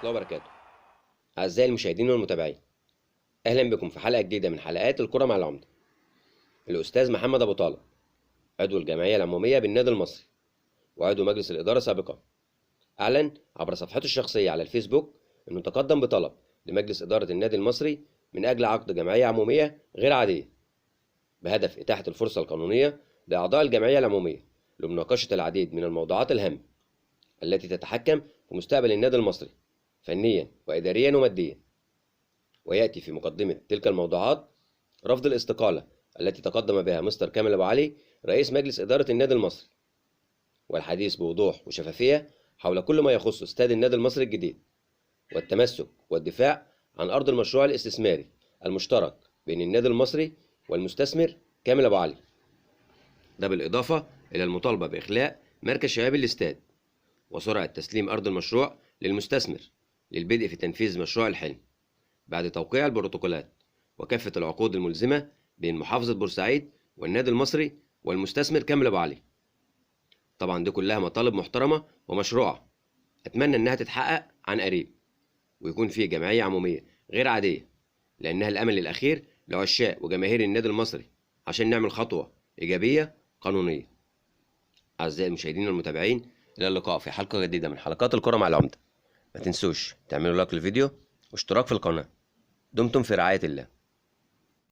الله وبركاته. أعزائي المشاهدين والمتابعين، أهلا بكم في حلقة جديدة من حلقات الكرة مع العمدة. الأستاذ محمد أبو طالب، عضو الجمعية العمومية بالنادي المصري وعضو مجلس الإدارة سابقا، أعلن عبر صفحته الشخصية على الفيسبوك أنه تقدم بطلب لمجلس إدارة النادي المصري من أجل عقد جمعية عمومية غير عادية بهدف إتاحة الفرصة القانونية لأعضاء الجمعية العمومية لمناقشة العديد من الموضوعات الهامة التي تتحكم في مستقبل النادي المصري فنيا وإداريا وماديا. ويأتي في مقدمة تلك الموضوعات رفض الاستقالة التي تقدم بها مستر كامل أبو علي رئيس مجلس إدارة النادي المصري، والحديث بوضوح وشفافية حول كل ما يخص استاد النادي المصري الجديد والتمسك والدفاع عن أرض المشروع الاستثماري المشترك بين النادي المصري والمستثمر كامل أبو علي، ده بالإضافة إلى المطالبة بإخلاء مركز شباب الاستاد وسرعة تسليم أرض المشروع للمستثمر للبدء في تنفيذ مشروع الحلم بعد توقيع البروتوكولات وكافة العقود الملزمة بين محافظة بورسعيد والنادي المصري والمستثمر كامل أبو علي. طبعا دي كلها مطالب محترمة ومشروعة، أتمنى إنها تتحقق عن قريب ويكون في جمعية عمومية غير عادية، لأنها الأمل الأخير لعشاق وجماهير النادي المصري عشان نعمل خطوة إيجابية قانونية. أعزائي المشاهدين والمتابعين، إلى اللقاء في حلقة جديدة من حلقات الكرة مع العمدة. ما تنسوش تعملوا لايك للفيديو واشتراك في القناة. دمتم في رعاية الله.